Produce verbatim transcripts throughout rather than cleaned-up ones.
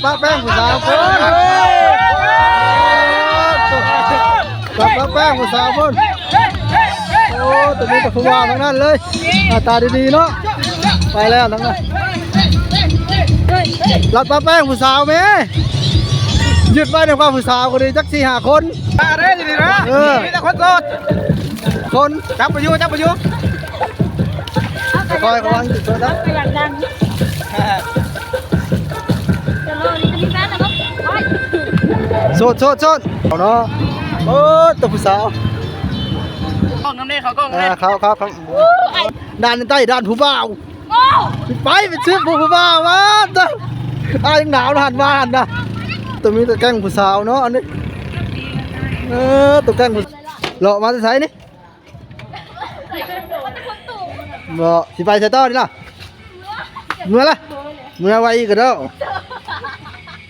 ปะแป้งผู้สาวคน ปะปะแป้งผู้สาวคน โอ้ ตัวนี้แต่ผู้บ่าวทั้งนั้นเลย หน้าตาดีๆเนาะ ไปแล้วทั้งนั้น รัดปะแป้งผู้สาวแม่ หยุดไว้ในความผู้สาวก็ดีจักสี่ห้าคน มาเด้ออยู่นี่นะ เออ มีแต่คนโสด คน จับไปอยู่ จับไปอยู่ คอยระวังจุดโสดนะ อยากดัง จะรอนี่จะมีแฟนแล้วก็ โสด โสด โสด เอาเนาะ โอ้ ตัวผู้สาว กล้องน้ำเน่เขากล้อง อ่า เขา เขา เขา ด่านใต้ด่านผู้บ่าว โอ้ ไป ไปซื้อผู้บ่าวมา เจ้า อ้ายยังหนาวนะ หันมาหันนะ ตัวมีแต่แก๊งผู้สาวเนาะ อันนี้ เออ ตัวแก๊งผู้ เลาะมาแต่ไสนี่ บ่ สิไปไสต่อนี่ล่ะ เมือละ เมือไวอีกก็ได้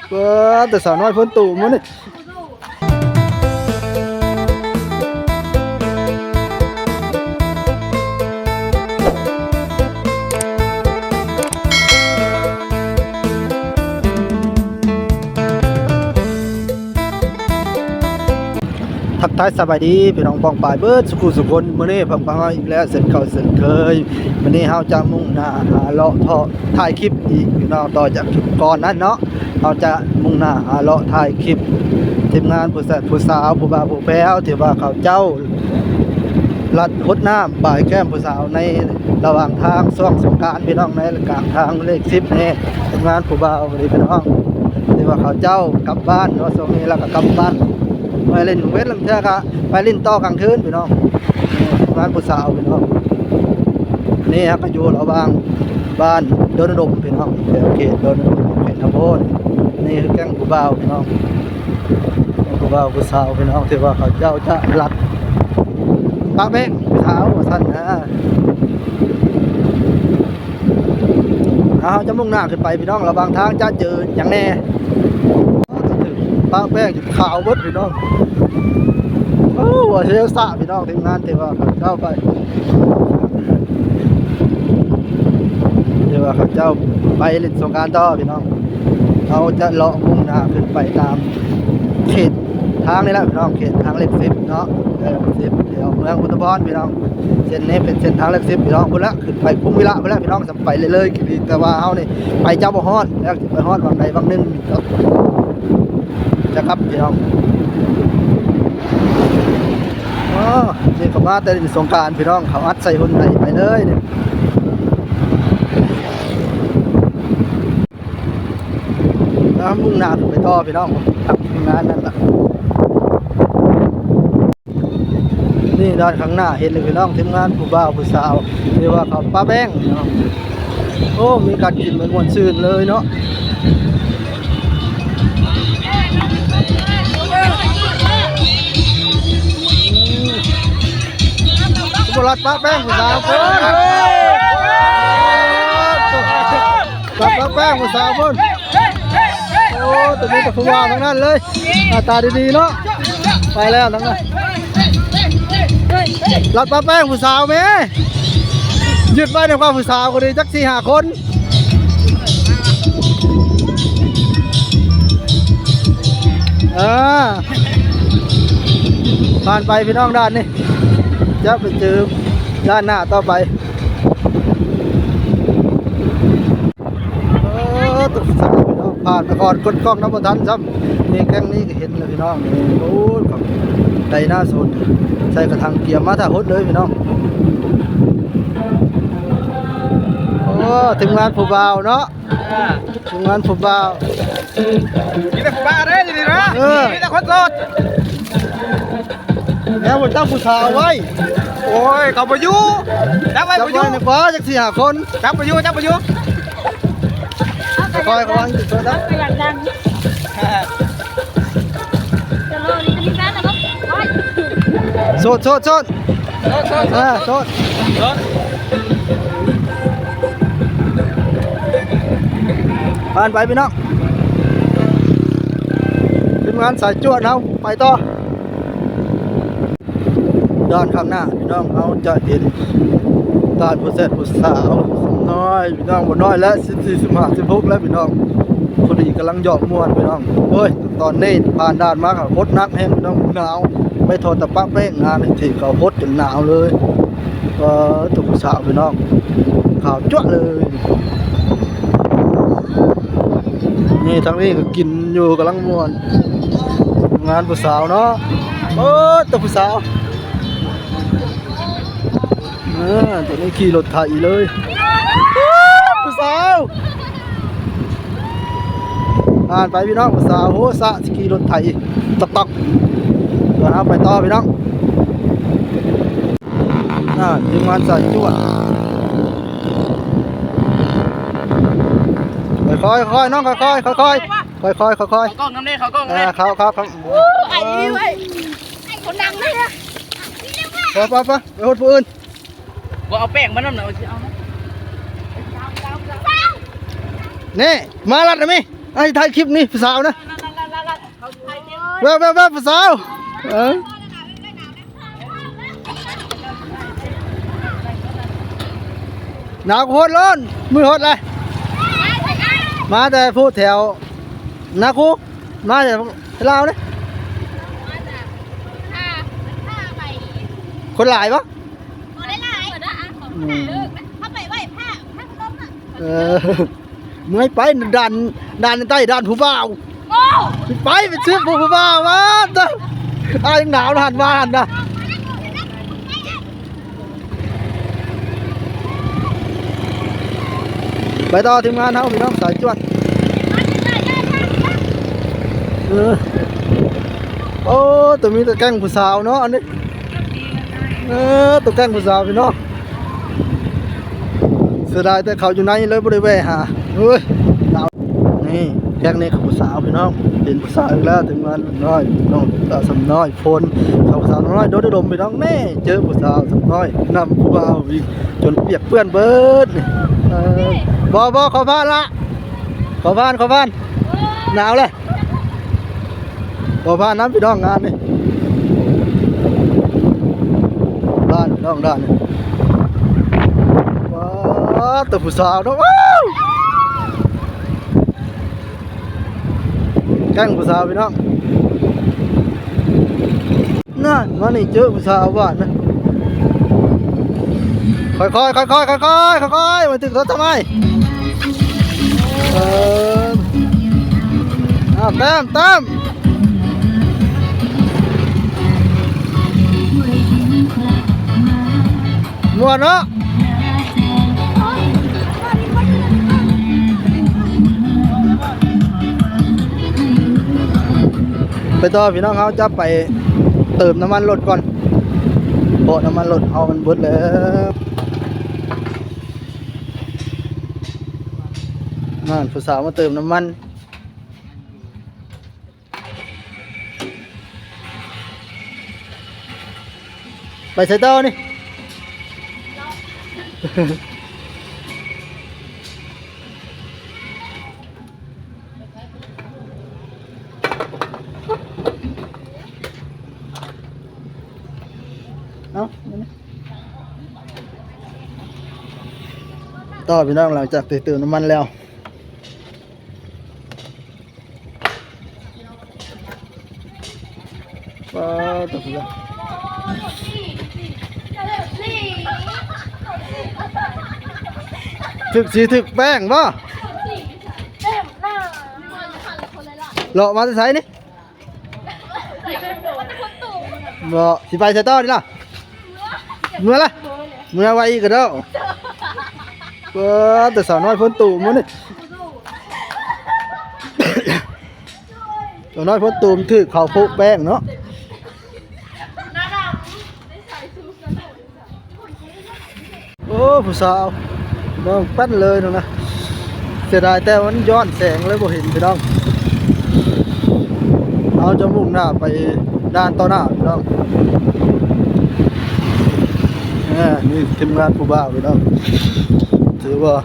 เออ แต่สาวน้อยพ้นตู่มื้อนี่ ทักทายสบายดีพี่น้องป้องปายเบิดสุขุสุคน มื้อนี้พบกับเฮาอีกแล้วเช่นเก่าเช่นเคย มื้อนี้เฮาจะมุ่งหน้าหาเลาะเทาะถ่ายคลิปอีกพี่น้อง ต่อจากคลิปก่อนนั้นเนาะ เฮาจะมุ่งหน้าหาเลาะถ่ายคลิป ทีมงานผู้แซ่บผู้สาวผู้บ่าวผู้แพ้วที่ว่าเขาเจ้า ลัดหดน้ำบ่ายแก้มผู้สาวในระหว่างทางช่วงสงกรานต์พี่น้อง ในกลางทางเลขสิบนี่ ทีมงานผู้บ่าวพอดีพี่น้อง ที่ว่าเขาเจ้ากลับบ้านเนาะ ช่วงนี้แล้วก็กลับบ้าน ไปเล่นเวทลำเทือกอะ ไปเล่นต่อกลางคืนพี่น้อง ทีมงานผู้สาวพี่น้อง นี่ฮะก็อยู่ระหว่างบ้านดอนอุดมพี่น้อง แถวเขตดอนอุดม เขตนคร นี่คือแก๊งผู้บ่าวพี่น้อง ผู้บ่าวผู้สาวพี่น้อง ที่ว่าเขาเจ้าจะลัดปะแป้งผู้สาวว่าซั่นนะ เฮาจะมุ่งหน้าขึ้นไปพี่น้อง ระหว่างทางจะเจอหยังแน่ ปะแป้งขาวเบิดพี่น้อง โอ้ หัวเซลสะพี่น้อง ทีมงานที่ว่าเขาเจ้าไป ที่ว่าเขาเจ้าไปเล่นสงกรานต์ต่อพี่น้อง เขาจะเลาะมุ่งหน้าขึ้นไปตามเขตทางนี่แหละพี่น้อง เขตทางเลขสิบเนาะ เออ สิบ แถวเมืองอุทุมพรพี่น้อง เส้นนี้เป็นเส้นทางเลขสิบพี่น้อง พุ้นละ ขึ้นไปกรุงวิระพุ้นละพี่น้อง จะไปเรื่อยๆ แต่ว่าเฮานี่ไปเจ้าบ่ฮอด แล้วสิไปฮอดวังใดวังหนึ่ง จะกลับพี่น้อง อ๋อ นี่ก็มาแต่เล่นสงกรานต์พี่น้อง เขาอัดใส่หุ่นไห้ไปเลยนี่ แล้วมุ่งหน้าไปต่อพี่น้อง ทำงานนั่นล่ะ นี่ด้านข้างหน้าเห็นเลยพี่น้อง ทีมงานผู้บ่าวผู้สาว เรียกว่าเขาปะแป้งพี่น้อง โอ้ มีการกินมันม่วนซื่นเลยเนาะ บรัดปะแป้งผู้สาวคน รัดปะแป้งผู้สาวคน โอ้ ตัวนี้แต่ผู้บ่าวทั้งนั้นเลย หน้าตาดีๆเนาะ ไปแล้วทั้งนั้น รัดปะแป้งผู้สาวแม่ หยุดไว้ในความผู้สาวก็ดีจักสี่ห้าคน อ่า ผ่านไปพี่น้องด้านนี้ จะไปเจอด้านหน้าต่อไป เออ ตกสาวพี่น้อง ผ่านนครกดกล้องน้ำบ่ทันซ้ำ นี่แก๊งนี้ก็เห็นเลยพี่น้อง นี่ โอ้ย ครับ ไดหน้าสน ใส่กระถางเกียมมาถ่ายหดเลยพี่น้อง โอ้ ทีมงานผู้บ่าวเนาะ ทีมงานผู้บ่าว มีแต่ผู้บ่าวเด้ออยู่นี่นะ เออ มีแต่คนโสด แล้วผมตั้งผู้สาวไว้ โอ้ย เขาบ่อยู่ จับไว้ จับ บ่อยู่ ไว้ในฟ้าจักสี่ห้าคน จับบ่อยู่ จับบ่อยู่ คอยระวังจุดโทษนะ อยากดัง จะรอนี่จะมีแฟนแล้วก็ โสด โสด โสด โสด โสด อ่า โสด โสด ผ่านไปพี่น้อง ทีมงานสายจวดเฮาไปต่อ ด้านข้างหน้าพี่น้องเฮาจะเห็นด้านผู้แซ่บผู้สาว สาวน้อย พี่น้อง บ่น้อยแล้ว สิบสี่ สิบห้า สิบหก แล้วพี่น้อง พอดีกำลังหยอกม่วนพี่น้อง เฮ้ย ตอนนี้ผ่านด่านมาก็โคตรหนักแฮงพี่น้อง หนาว ไปถอดตะปะแป้งงานที่เขาโคตรจนหนาวเลย เออ ตัวผู้สาวพี่น้อง ขาวจั๊วะเลย นี่ทางนี้ก็กินอยู่กำลังม่วน งานผู้สาวเนาะ เออ ตัวผู้สาว เออ ตัวนี้ขี่รถไถเลย ผู้สาว ผ่านไปพี่น้อง ผู้สาว โห สะ สิขี่รถไถ ตอกตอก เดี๋ยวเราไปต่อพี่น้อง อ่า ทีมงานสายจวด ค่อยๆ ค่อยๆ น้อง ค่อยๆ ค่อยๆ ค่อยๆ ค่อยๆ เขากล้องน้ำเน่เขากล้อง อ่า น้ำเน่เขาเขาเขา อู้ ไอ้นี่เว้ย ไอ้คนดังเลยอะ ไปไปไปไปหดผู้อื่น บ่เอาแป้งมานั่นน่ะเอาสิเอานะ นี่ มาลัดนะมิ ไอ้ถ่ายคลิปนี่ผู้สาวนะ แวบแวบแวบผู้สาว เออ หนาวโคตรร้อน มือหดเลย มาแต่พูดแถว นาคู มาแต่ลาวเลย คนหลายปะ บ่ได้หลาย อืม ถ้าไปไหว้พระ พระพนมอะ เออ เมื่อยไป ด่าน ด่านใต้ ด่านผู้บ่าว โอ้ ไป ไปซื้อผู้ ผู้บ่าวมา เด้อ อ้ายยังหนาวนะ หันมาหันนะ ไปต่อทีมงานเฮาพี่น้องสายจวด เออ โอ้ ตัวมีแต่แก๊งผู้สาวเนาะอันนี้ เออ ตัวแก๊งผู้สาวพี่น้อง เสียดายแต่เขาอยู่ในเลยบ่ได้แวะหา เฮ้ย นี่แก๊งนี้เขาผู้สาวพี่น้อง เป็นผู้สาวอีกแล้ว ถึงวันน้อยน้องสาวสำน้อย ฝน เขาผู้สาวน้อย โดดดมพี่น้อง แน่ เจอผู้สาวสำน้อย นำผู้บ่าวอีก จนเปียกเปื้อนเบิด เออ บ่ บ่ ขอผ่านละ ขอผ่าน ขอผ่าน หนาวเลย ขอผ่านน้ำพี่น้องงานนี่ บ้านพี่น้องด้านนี่ ว้า แต่ผู้สาวเนาะ ว้าว แก๊งผู้สาวพี่น้อง นั่น มานี่เจอผู้สาวบ้านนะ ค่อยๆ ค่อยๆ ค่อยๆ ค่อยๆ มาถึงรถทำไม เออ อ้าว แต้ม แต้ม ม่วนเนาะ ไปต่อพี่น้อง เขาจะไปเติมน้ำมันรถก่อน เพราะน้ำมันรถเอามันเบิดแล้ว นั่น ผู้สาวมาเติมน้ำมัน ไปใส่ต่อนี่ เอ้า ต่อพี่น้อง หลังจากเติมน้ำมันแล้ว ว้าว ตกแล้ว ถึกสีถึกแป้งบ่ เลาะมาแต่ไสนี่ บ่ สิไปใส่ต่อนี่ล่ะ เมื่อละ เมื่อไวอีกก็ได้ เออ แต่สาวน้อยพ้นตูมมื้อนี่ สาวน้อยพ้นตูมถือเขาโพกแป้งเนาะ โอ้ ผู้สาว น้องปั้นเลยน้องนะ เสียดายแต่มันย้อนแสงเลยบ่เห็นพี่น้อง เอาจะมุ่งหน้าไปด่านต่อหน้าพี่น้อง อ่า นี่ทีมงานผู้บ่าวพี่น้อง ถือว่า